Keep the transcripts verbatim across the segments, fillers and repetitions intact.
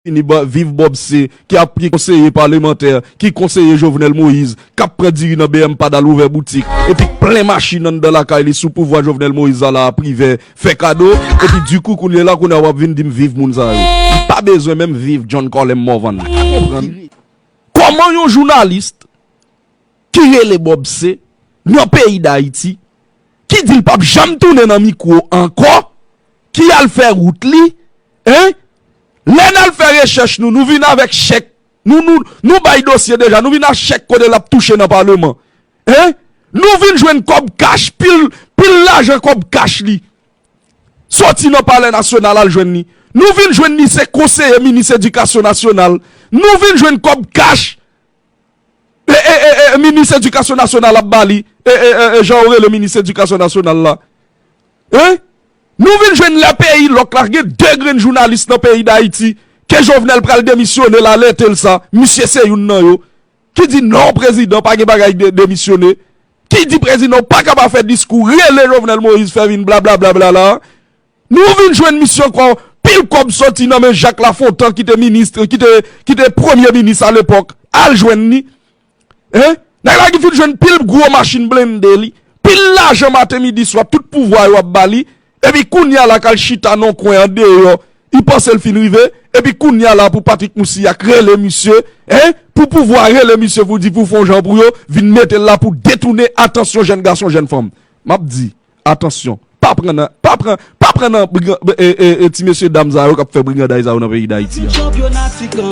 fini ba- viv Bob C, ki ap ki konseye palemantè, ki konseye Jovenel Moïse, k ap pran diri nan B M Pad al ouvè boutik, epi k plen machin anndan lakay li sou pouvwa Jovenel Moïse la, la Privè fè kado, epi dikou kounye la, kounye a w ap vin di m viv moun sa yo. M pa bezwen menm viv John Colem Morvan. Kòman yon jounalis ki rele Bob C nan peyi Dayiti, ki di l p ap janm tounen nan mikwo ankò, ki al fè wout li, en? Lè n al fè rechèch nou, nou vin avèk chèk, nou, nou, nou bay dosye deja, nou vin ak chèk kote l ap touche nan Paleman, en? Nou vin jwenn kòb kach, pil, pil lajan kòb kach li soti nan Palè Nasyonal al jwenn li. Nou vin jwenn li se konseye minis edikasyon nasyonal. Nou vin jwenn kòb kach e, e, e, e, minis edikasyon nasyonal ap ba li. E, e, e, e, jan yo rele minis edikasyon nasyonal la. En? Nou vin jwenn lè peyi lòk la, gen de grenn jounalis nan peyi Dayiti, ke Jovenel pral demisyone l, alète l sa, misye se youn nan yo, ki di non, prezidan, pa gen bagay de, demisyone, ki di prezidan ou pa ka pa fè diskou, rele Jovenel Moïse, fè vin blablabla la. Nou vin jwenn misye ankò, pil kòb soti nan men Jak Lafontan ki te minis, ki te, ki te premye minis alepòk, al jwenn li. En? Nèg la ki fin jwenn pil gwo machin blende li, pil lajan maten midi swa, tout pouvwa yo ap ba li, epi kounye a la k al chita nan kwen andeyò, li panse l fin rive, epi kounye a la pou Patrick Moussignac rele misye, en? Pou pouvwa rele misye pou di pou fè yon jan pou yo vin mete l la pou detounen atansyon jèn gason, jèn fanm. M ap di, atansyon, pa pran nan, pa pran, pa pran nan brigan- e, e, e, ti mesye dam sa yo k ap fè briganday sa yo nan peyi Dayiti a.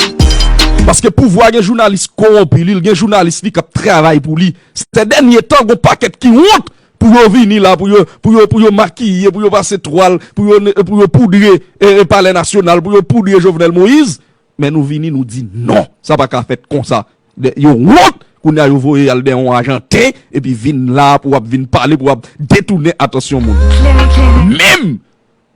Paske pouvwa gen jounalis kowonpi li, l gen jounalis li k ap travay pou li. Sè dènye tan, gon pakèt ki wont pou yo vini la, pou yo, pou yo, pou yo makiye, pou yo pase twal, pou yo, ne- pou yo poudre e, e, Palè Nasyonal, pou yo poudre Jovenel Moïse. Men nou vini, nou di non, sa pa ka fèt konsa. De- Yo wont, kounye a yo voye al dèyè yon Ajanten, epi vin la pou w ap vin pale, pou w ap detounen atansyon moun. Menm,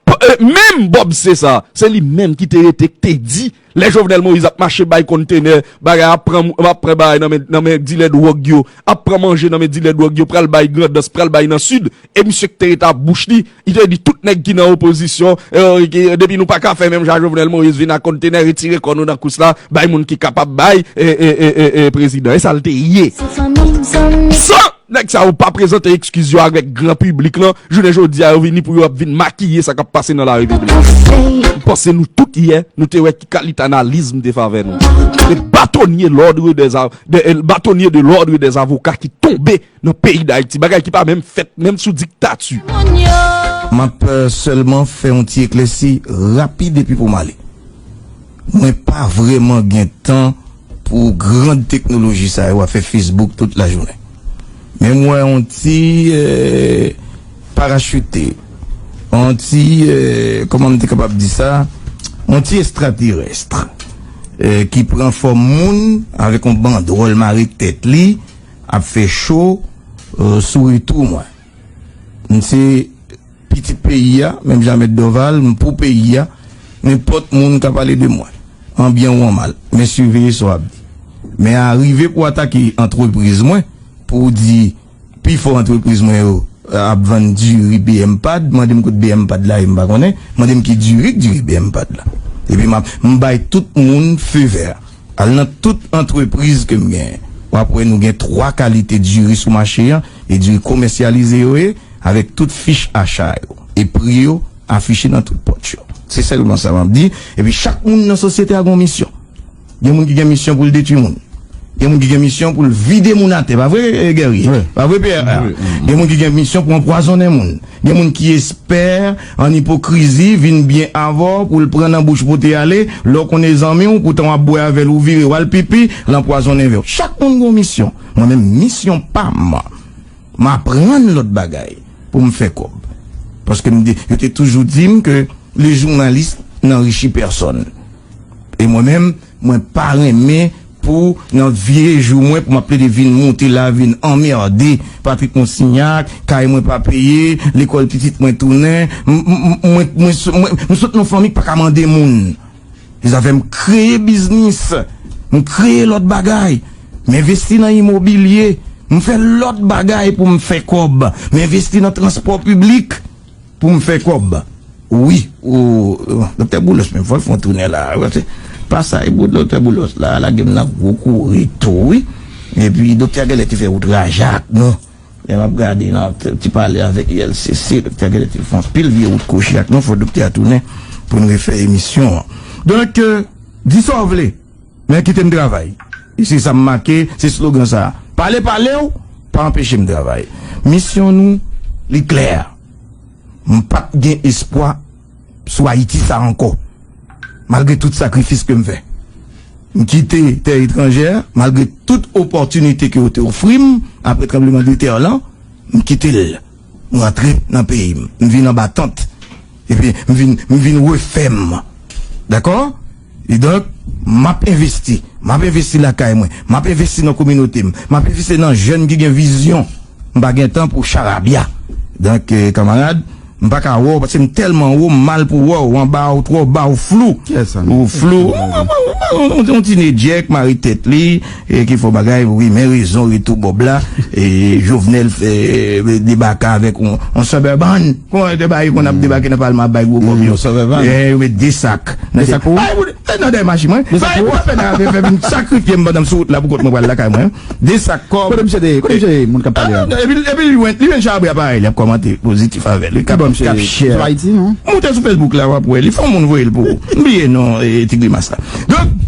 p- e, menm Bob C sa, se li menm ki te rete, k te di, lè Jovenel Moïse ap mache bay kontenè, bagay ap pran, ap pran bagay nan men, nan men dilè dwòg yo, ap pran manje nan men dilè dwòg yo, pral bay Grandans, pral bay nan Sid, e misye k te rete ak bouch li, li te di tout nèg ki nan opozisyon, e, ki- depi nou pa ka fè menm jan Jovenel Moïse vin ak kontenè, retire kò nou nan kous la, bay moun ki kapab bay, e, e, e, e, e, prezidan. E sa l te ye. San nèg sa yo pa prezante eskiz yo avèk gran piblik lan, jounen jodi a yo vini pou yo ap vin makiye sa k ap pase nan larepiblik. M panse nou tout yè, nou te wè ki kalite analiz m te fè avè nou. Le bâtonnier l'ordre des av- de, le bâtonnier de l'ordre des avocats ki tonbe nan peyi Dayiti, bagay ki pa menm fèt, menm sou diktati. M ap, euh, sèlman fè yon ti eklèsi rapid epi pou m ale. Mwen pa vrèman gen tan pou grand teknoloji sa yo ap fè Facebook tout lajounen. Men m wè yon ti, euh, parachite, yon ti, euh, kòman m te kapab di sa, yon ti estraterès, euh, ki pran fòm moun avèk yon bandwòl mare tèt li, ap fè cho, euh, sou retou mwen. M se pitit peyi a, menm jan Mèt Dòval, m pou peyi a, nenpòt moun ka pale de mwen, an byen ou an mal, men siveye sa w ap di. Men a rive pou atake antrepriz mwen, pou w di pifò antrepriz mwen yo ap vann diri B M Pad, mande m kot B M Pad la ye, m pa konnen, mande m ki diri k diri B M Pad la. Epi m ap, m bay tout moun fe vè. Al nan tout antrepriz ke m genyen, w ap wè nou gen twa kalite diri sou mache an, e diri komèsyalize yo ye, avèk tout fich acha yo, e pri yo afiche nan tout pòt yo. Se sèlman sa m ap di, epi chak moun nan sosyete a gen yon misyon. Gen moun ki gen misyon pou l detwi moun. Gen moun ki gen misyon pou l vide moun atè, pa vre, eh, Guerrier? Wi. Pa vre, P R A? Wi, wi. Gen moun ki gen misyon pou anpwazonnen moun. Gen moun ki espè, an ipokrizi, vin byen avè w pou l pran nan bouch pote ale, lè w konnen zanmi w, poutan w ap bwè avè l, ou vire w al pipi, l anpwazonnen vè w. Chak moun gen yon misyon. Mwen menm, misyon pa m, m aprann lòt bagay pou m fè kòb. Paske m de, yo te toujou di m ke le journaliste n'enrichit personne. E mwen menm, mwen pa renmen pou nan vye jou mwen, pou m ap plede vin monte la, vin anmède Patrick Monsignac, kay mwen pa peye, lekòl pitit mwen tounen, m, m, m, mwen, mwen, mwen, mwen sot nan fanmi k pa ka mande moun. Se sa fè m kreye biznis, m kreye lòt bagay, m envesti nan imobilye, m fè lòt bagay pou m fè kòb, m envesti nan transpò piblik pou m fè kòb. Wi, o, Doktè Boulos, men fò l fè yon tounen la. Paske pa sa, e Boulòs, doktè Boulòs la, lage m nan gwo kouri tou, wi. Epi, doktè a genlè te fè wout raja ak nou. Lè m ap gade nan ti pale avèk I L C C, doktè a genlè te fè anpil vye wout kwochi ak nou, fò doktè a tounen pou n refè emisyon an. Donk, euh, di sa w vle, men kite m travay. E se sa m make, se slogan sa. Pale, pale w, pa anpeche m travay. Misyon nou, li klè. M p ap gen espwa sou Ayiti sa ankò. Malgre tout sakrifis ke m fè. M kite tè etranjè, malgre tout opòtinite ke yo te ofri m apre tranblemanntè lan, m kite l. M rantre nan peyi m. M vin anba tant. Epi m vin, m vin refè m. Dakò? E donk, m ap envesti. M ap envesti lakay mwen. M ap envesti nan kominote m. M ap envesti nan jèn ki gen vizyon. M pa gen tan pou charabya. Donk, eh, kanmarad, m pa ka wè w, paske m tèlman wo, m mal pou wè w, anba w twò ba, w flou. Kiyès sa, Ou flou. Ou, ou, ou, ou, ou, ou ti nedjè k mare tèt li, e ki fè w bagay, wi, men rezon, retou Bòb la, e Jovenel fè, e, debake avèk yon, yon Suburban. Kòman te bay, konn ap debake nan palman, ap bay gwo kòb yo. Yon Suburban. E, yo met de sak. De sak pou ou? Bay pou, e, nan dèyè machin mwen. De sak pou ou? Bay pou fè nan fè vin sakrifye m pandan m sou wout la pou kont mwen pral lakay mwen. De sak kòb. Kote misye te, kote misye te, moun k ap pale a? Ah, non, epi, epi li jwenn, li jwenn chabri a parèy, li ap kòmante pozitif avè l. Li k ap, Bon, misye, li k ap share. Sou Ayiti, non? Moute sou Facebook la, w ap wè. Li fè yon moun voye l pou ou. M bliye non, e, ti grimas la. Donk,